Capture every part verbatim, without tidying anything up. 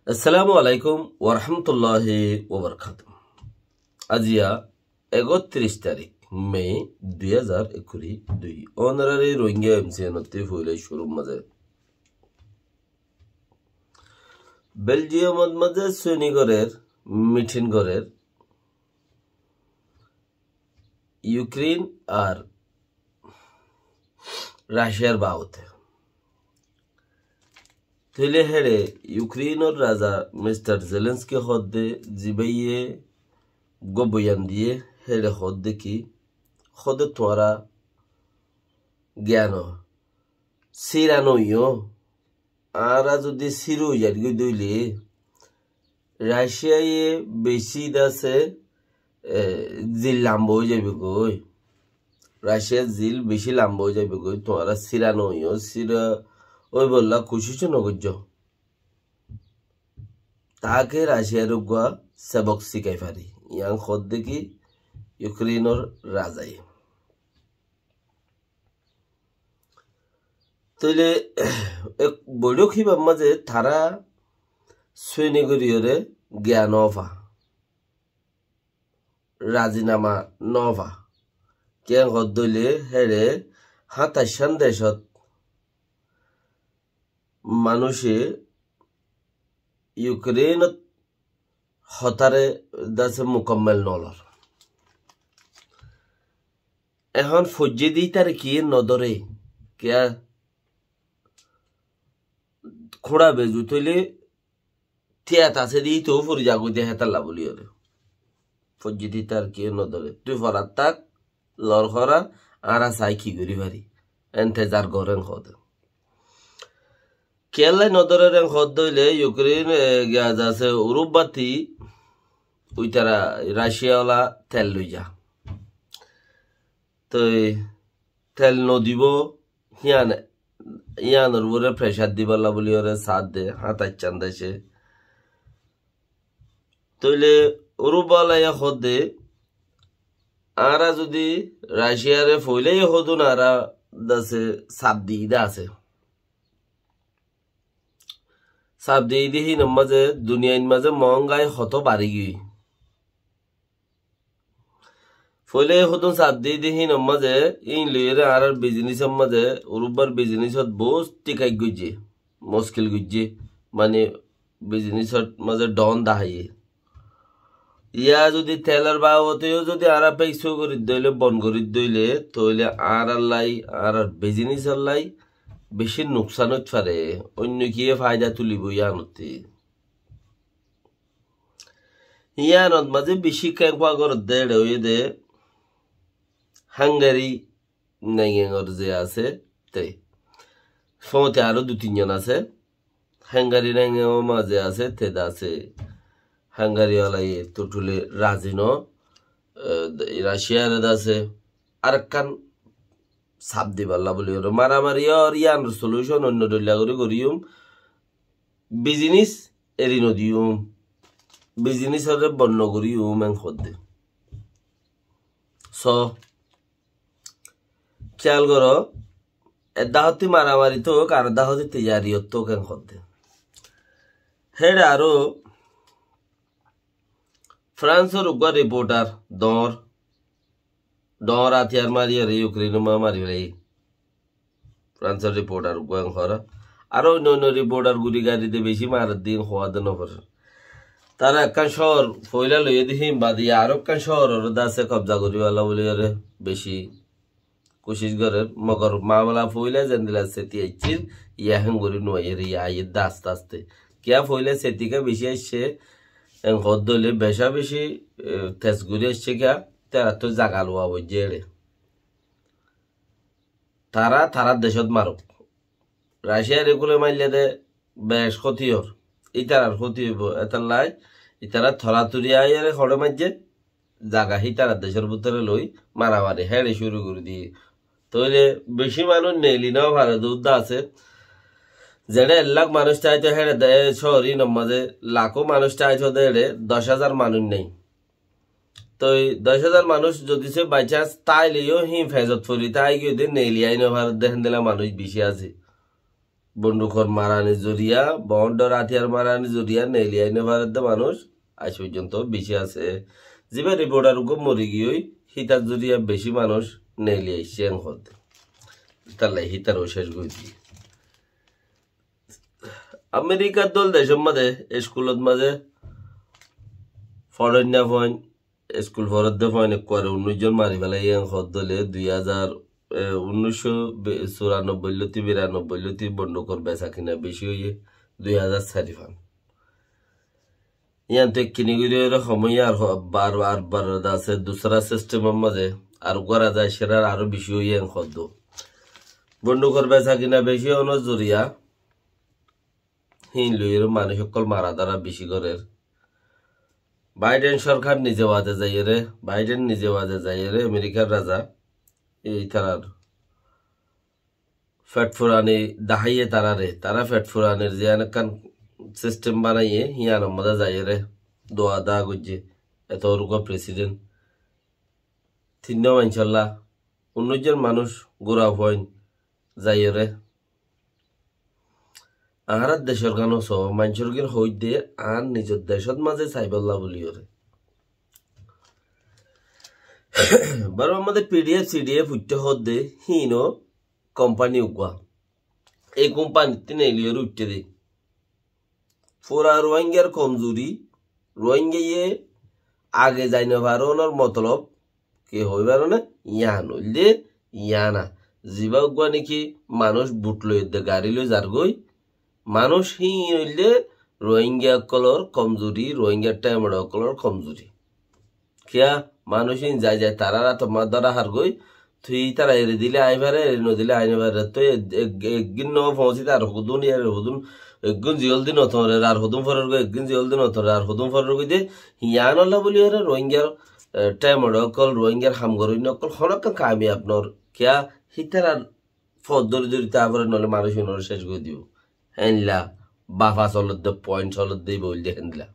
Assalamu alaikum warahmatulláhi wabarakátuhu. Aziya ektiríc tarík me dui házar ekkuri dui. Ónorari Rohingya M C N ottú foila cúrur mazé Beljiyumot mazé sóini gorér, mitin gorér Yukrein ar Raciyar babote. Tóile héçe Yukrein or raza Mistar Zelenski hoódde, zibáye uggwá boyan diyé, héçe hoódde ki, hoódde tuáñra giyan ó, síra noiyó, añára zodi síra ói zaigói dóile, Raciyaye bicí dase, e, zil lamba ói zaibói goi. Raciyar zil bicí lamba ói zaibói goi. Tuáñra síra noiyó, síra óibolla kucíc nogoijjó. Taáke Raciyare uggwá sebok sikai fari. Yián hoódde ki Yukrein or razaye. Tóile ek boiçók híbar mazé tará sóini goríyore giya nofa, razinama nofa. Kiyá hoódde óile héçe háñtaccán decót manúice Yukrein ot hotáre dase mukammel nolor. Ehón foijjé de ítare kiyé nodóre, kiyá kúñça bezu tóile tiyat asé de ítou fori zagói de hétalla bóliyoré. Foijjé de ítare kiyé nodóre. Tui forat ták, lor hora, añára sai ki gorí fari. Entezar goren hoóde. Kiyólla nodórer en hoódde óile Yukrein, e, giya zase Urópbati, uitara Raciya ola tel loi za. Toi tel nodibó, híyan, híyanor uore pressure dibálla bóliyoré saádde, háñtaccán dece. Tóile Urópbalaye hoódde, añára zodi Raciyare foilai hodún añára dase saf diyí de asé. Saf diyí de hínor mazé, duniyair mazé moóñgai hotó bari giyói. Foilai hodún saf diyí de hínor mazé, íin loiyóre añárar bizinisor mazé, Urópbar bizinisot bout tikai goijjé, muskil goijjé, mani bizinisor mazé dhon daháiye. Yá zodi telor babote yó zodi añára pek só gorí dóile, bon gorí dóile, tóile añárar lai, añárar bizinisor lai bicí nuksan óit fare, oinno kiyé faida tulibo yíanottí. Yíanot mazé bicí keñkua gorédde éçe óiye de Hangari nengengor ze asé te. Fóñti aró dui tin zon asé. Hangari nengengor mazé asé te de asé. Hangari olaye totule razi no, e, Raciyare de asé. Arekkán saf dibálla bóliyoré maramari or yíanor solution oinno dhoilla gorí goríyum. Bizinis eri nodiyum, bizinisoré bon nogoríyum en hoódde. So, kiyal goró, edda hottí maramari tók, ar edda hottí tiyari ottók en hoódde. Héçe aró Fransor uggwá riportar dhoóñr, dhoóñr atiyar mariyóre Yukrein ot mari félaiye. Fransor riportar uggwá en hoór. Aró oinno oinno riportar guri gari de bicí marer din hoówa de noforer. Tará ekkán cóor foila loiyé de hín bade aró ekkán cóor ore de asé kobza goríballa bóliyoré bicí kucíc gorér. Mogor mamela foila zendilla seti aiccíl, yá hén gorí nuaiyér, yá aiyér de aste aste. Kiyá foila seti ká bicí aiccé, en hoódde óile becá bicí, e, tes gorí aiccé kiyá, tarattú zaga luwa boijjé éçe. Tará, tarár decót marok. Raciyare guli maille de bec hóti ór. Ítarar hóti óibo. Étallai ítara toratori aiyóre hoçé maijjé, zaga hítarar decór bútore loi maramari héçe cúru gorí diyé. Tóile bicí manúic neeli no fare de údda asé. Zeçé ek lak manúic táito héçe de cóor ínor mazé lakó manúic táito de éçe doc házar manúic nái. Toi doc házar manúic zodi se by chance táile yó hín fezot fori tái giyói de neeli ai no fare de héndilla manúic bicí asé. bondukor marani zoriya, bondor atiyar marani zoriya neeli ai no faredde manúc aic foijjonto beci asé. Ziba riportar uggwá mori giyói, hitar zoriya beci manúc neeli aiccé en hoódde. Talla hitaró cec gori diye. Amerikar dol decor mazé, eskulot mazé foróinna foin, eskul foródde foin ekkuare unnúic zon mari félaiye en hoódde óile dui házar, e, unnúiccó be-, cúranobboi lóti, biranobboi lóti bondukor besa kina beci óiye dui házar sair fan. Yián to ekkini gorí ore homoiye ar ho-, bar, ar bar de asé dusra sistemor mazé ar gora zai serar aró beci óiye en hoódde. Bondukor besa kina beci ónor zoriya híin loiyóre manúic ókkol mara dara beci gorér. Baiden sorkar nize wade zaiyóre, Baiden nize wade zaiyóre Amerikar raza, e, ítarar fet furani daháiye tarare, tara fet furanir ziyan ekkán sistem banaiye, híyanor mazé zaiyóre dua da goijje. Eto uggwá president, tinnó maincólla unnúic zon manúc gura foin zaiyóre. Añárar decor gán ó so, maincór gín hoóidde añár nizor decót mazé saibólla buliyóre. Bormar mazé P D F, C D F uiththé hoódde híin ó kompani uggwá. Ei kompanittú neeliyóre uiththé dé. Fura Ruáingar komzuri, Ruáingaye age zai no farónor motolob ki hoói faróne? Yián óilde yián a. Ziba uggwá niki manúic but loi edde gari loi zargói, manúic híin óilde Ruáinga ókkolor komzuri, Ruáinga thaimora ókkolor komzuri. Kiyá manúic ín zai zai tarár átot mazé dóra hárgoi, tui ítara eri dile ai fare, eri no dile ai no fare. Tui ek, ek, ek gin no foóñsite ar hodún iyar hodún, ek gin ziyóldi no toñrer ar hodún forergoi, ek gin ziyóldi no toñrer ar hodún forergoi de, yiánolla buli ore Rohingyar, e, thaimora ókkol, Rohingyar ham goróinna ókkol honókkan kamiyab no ór. Kiyá hítarar fot dóri dóri táa fore, noóile manúic unóre céc gorí dibo. Héndilla bafa solodde, point solodde, ibá óilde héndilla.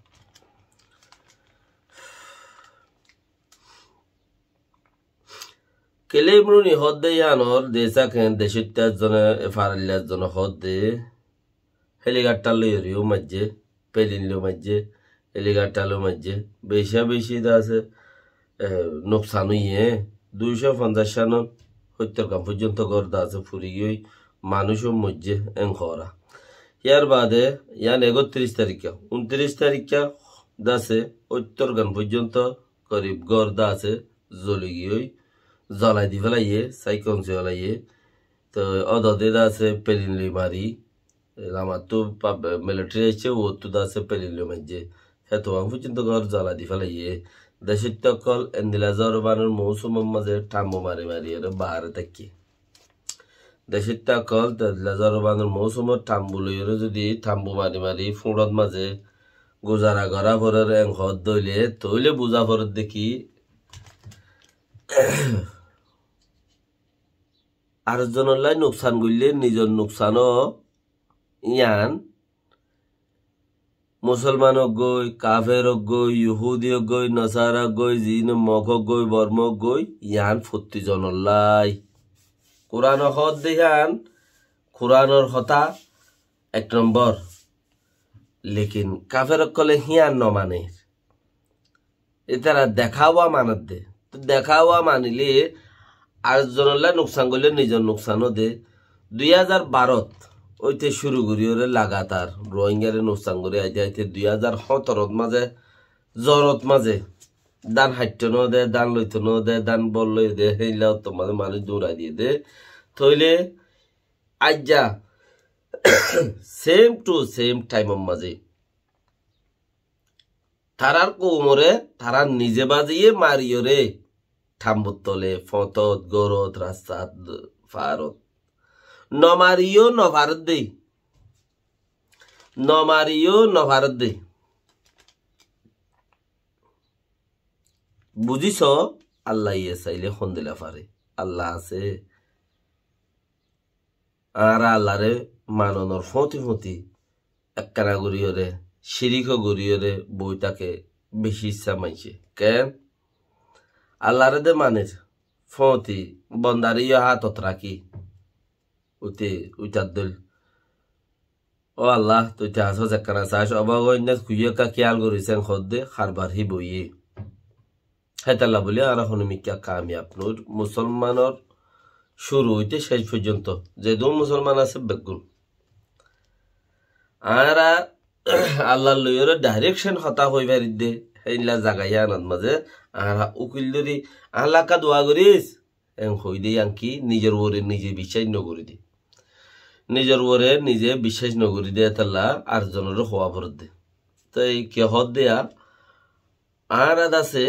Claim Rooney hoódde yíanor de sáken decóitta zone, e, farailla zone hoódde helicopter loi eriyó maijjé, plane loi maijjé, helicopter loi maijjé, beca beci de asé, e, nuksan óiye, dui có fonzaic sanot hóittor gán foijjonto gór de asé furi giyói, manúic ó moijjé, en hoóra. Yar baade, yián ekottiríc tarikka, unttiríc tarikka de asé hóittor gán foijjonto gorib gór de asé zoli giyói, zolai di félaiye, saikonsi félaiye. Toi ódode de asé plane loi mari, lamattú pab-, military aiccé, uottú de asé plane loi maijjé. Hétowa foijjonto gór zolai di félaiye. Decóitta ókkol endilla zor banor mousumor mazé thambu mari mari ore bahare táikke. Decóitta ókkol endilla zor banor mousumot thambu loi ore zodi thambu mari mari fuñçot mazé guzara gorá forer en hoódde óile, tóile buzá foredde ki, ar zonolla nuksan goille nizor nuksan ó yián Musolman óggoi, kafer óggoi, yuhudi óggoi, nasara óggoi, zin, mog óggoi, borma óggoi, yián fottí zonollai. Kuran hoódde yián, Kuranor hotá ek nombor. Lekin kafer ókkole yián no maner. Ítara dekáwa manedde. Dekáwa manile ar zonolla nuksan goille nizor nuksan ó de. Dui házar barot óite cúru gorí ore lagatar Rohingyare nuksan gorí aite aite dui házar hóñtorot mazé, zorot mazé, dan haitto no de, dan loito no de, dan bol loi de, héilla ottor mazé manúic durai diye de. Tóile aijja same to same time or mazé tarár koumore tará nize bazaiye mariyóre, thambur tole, foñtot, górot, rastat, faárot. No mariyó no faredde. No mariyó no faredde. Buzíso? Allaye saile hondilla fare. Alla asé. Añára Allare manonor fóti fóti ekkena goríyore, círiko goríyore boi táke beci issá maincé. Ken? Allare de maner fóti, bondare yó hátot rakí. Uite, uitar dóil. Ó Allah, tui te asós, ekkán asás, obága óinnas kuiyó ekká kiyál goríseng hoódde, harbar híba óiye. Hétalla bóli añára honó mikká kamiyab noóir, musolmanor cúru óite céc foijjonto, zedún musolman asé beggún. Añára Allar loiyóre direction hotá hoi faridde, héilla zaga yíanot mazé añára ukil dóri, añár lakka dua gorís, en hoóide yían ki nizor uore nize biccác nogoríde. Nizor uore nize biccác nogoríde, hétalla ar zonoré hoóa foredde. Toi ki hoódde yá, añára dase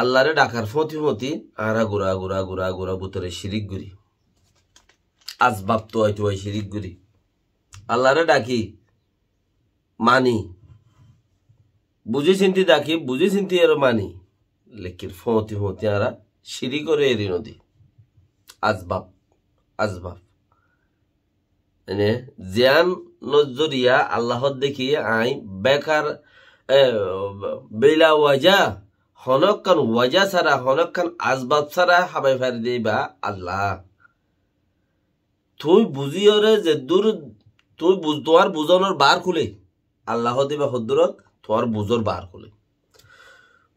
Allaré dhakar fóti fóti añára gura, gura, gura, gura bútore cirík gorí. Asbab tuwai tuwai cirík gorí. Allaré dhaki, mani. Buzí sinti dhaki, buzí sinti ere mani. Lekin fóti fóti añára ciríkore eri nodi. Asbab, asbab. Ene, ziyan nozoriya Allahot deki añí bekar, e, bila waja, honókkan waja sára, honókkan asbab sára hábai fari de íba Allah. Tui buzíyore zeddúr, tui buz-, tuáñr buzonor baár kúle. Allah hoóde íba hoddúrot tuáñr buzor baár kúle.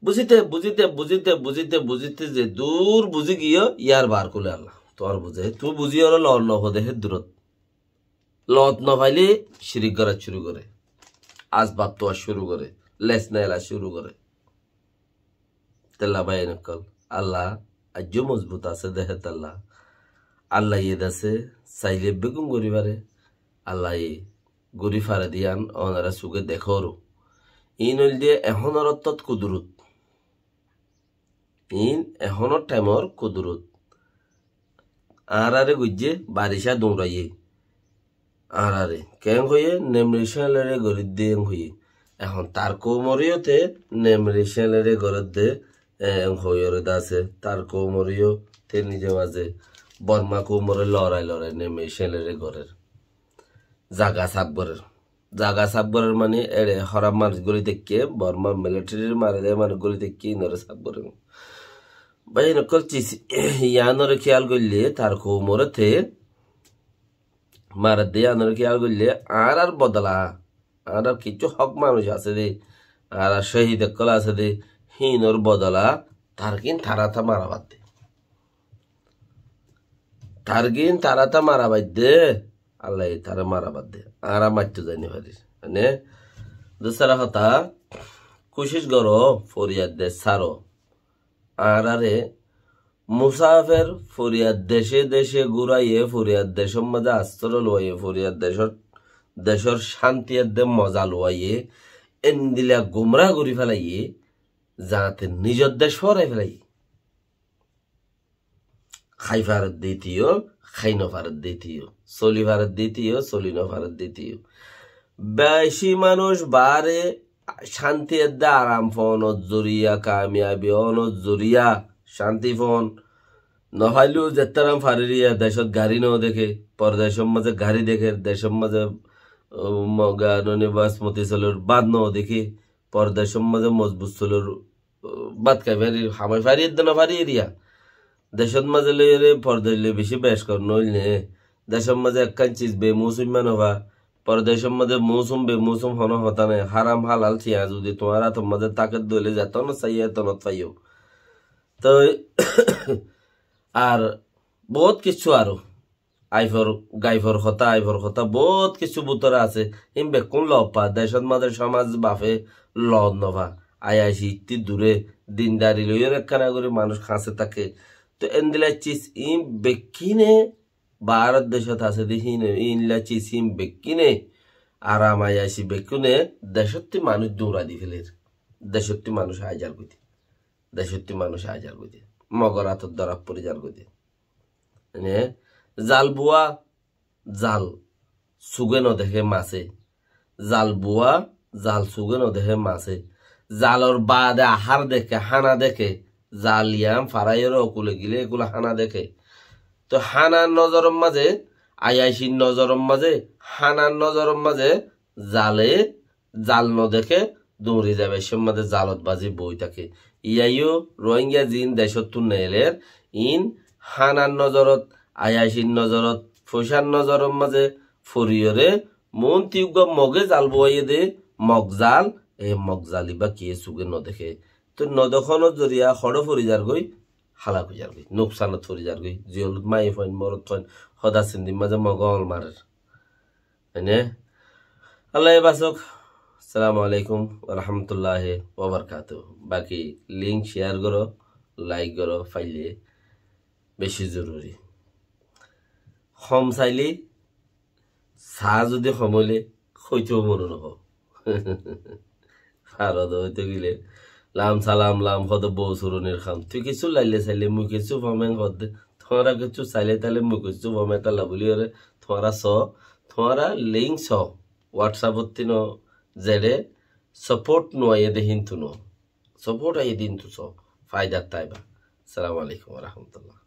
Buzíte, buzíte, buzíte, buzíte, buzíte zeddúr buzí giyó, yíar baár kúle Allah. Tuáñr buze, tui buzíyore loot nofo de héddúrot. Loot nofailé cirík gorát cúru goré. Asbab tuwá cúru goré. Les neela cúru goré. Hétalla báiyain ókkol, Allah aijjó mozbut asé de hétalla. Allaye dase sailé beggún gorí fare. Allaye gorí fare de yían onora suge dekóro. Iín óilde ehónor ottót kudurut. Iín ehónor thaimor kudurut. Añáráre goijjé baricá duñraiyé. Añáráre keén hoiyé, Nemri céñlere gorédde en hoiyé. Ehón tar koumoreyó te Nemri céñlere gorédde, e, en hoiyóre dase. Tar koumoreyó te nize mazé Borma koumoré lorai lorai Nemri céñlere gorér. Zaga saf gorér. Zaga saf gorér mani eçe hóraf manúic góli táikke, Borma militarir mare de manúic góli táikke, inoré saf gorér. Báiyain ókkol, cis, yiánoré kiyál goillé, tar koumoré te maredde yiánoré kiyál goillé, añárar bodola, añárar kissú hók manúic asé de, añárar cóhid ókkol asé de, híinor bodola targín tarátha mara baidde. Targín tarátha mara baidde, Allaye tará mara baidde. Añára maitto zai nofarir. Mane, dusra hotá, kucíc goró, foriyad dec sáro. Añáráre musáfer foriyad decé decé gúraiye, foriyad decór mazé astoro luwaiye, foriyad decór, decór cánti edde moza luwaiye, endila gumrá gorí félaiye, zañte nizor dec fórai félaiye. Hái faredde íteyó, hái nofaredde íteyó, soli faredde íteyó, soli nofaredde íteyó. Beci manúic baáre cánti edde aram foónor zoriya, kamiyabi ónor zoriya cánti foón. Nofaileyó zettáram farir ya decót garí nodeké, pordecór mazé garí dekér, decór mazé, um, Moga noni basmoti solor bát nodeké, pordecór mazé mozbut solor bát hái farir, hamai farir de nofarir ya. Decót mazé loiyóre pordec loi beci bec kor noóil né. Decót mazé ekkán cis bemousum mane ba, pordecót mazé mousum bemousum honó hotá nai. Háram halal siyañ zudi tuáñr átot mazé táke de óile zetónot saiyó etónot faiyó. Toi ar bout kissú aró. Aifor, gaifor hotá, aifor hotá, bout kissú bútore asé. Híin bekkún loot fa, decót mazé cómaz bafe loot nofa. Ayaci ittí duré, dindari loiyóre ekkána gorí manúic hañsé táke. Toi endila cis híin bekkíne baáror decót asé de híin, endila cis híin bekkíne aram ayaci bekkúne decótti manúic duñrai di féler. Decótti manúic aái zargói de. Decótti manúic aái zargói de. Mogor átot dóra fori zargói de. Mane, zal bua, zal suge nodeké masé. Zal bua, zal suge nodeké masé. Zalor baade ahár deké, hána deké. Zal yián faraiyóre okule gile ekule hána deké. Toi hánar nozoror mazé, ayacir nozoror mazé, hánar nozoror mazé zale zal nodeké, duñri zaibar cómot mazé zalot bazi boi táke. Iyá yó Rohingya ziín decóttun neeler, iín hánar nozorot, ayacir nozorot, foicár nozoror mazé foriyóre Moónti uggúa Mogé zal bowáiye dé, Mog zal, e Mog zal ibá kiyé sugé nodeké. Toi nodekónor zoriya hoçé fori zargói, halak ói zargói, nuksanot fori zargói. Ziyólot maiyafuain, morotfuain, hoda sindin mazé Mogé oñl marer. Óine? Allaye basók. Assalamu alaikum wa rahmatullahi wa barakatuhu. Baki link share goró, like goró, faille beci zoruri. Hom sailé, saá zodi hom óile, hoitóu mone nohó. Ar hoó de hoitóu gile, lam salam lam hoó de bou suronir ham. Tui kessú laile saile mui kessú fomeng hoó de. Tuáñra kessú saile taile mui kessú fomeng talla buli ore tuáñra soó, tuáñra link soó. WhatsApp ot tino zere support no aiyé de hintu no. Support aiyé de hintu soó. Faidar taiba. Assalamu alaikum wa rahmatullah.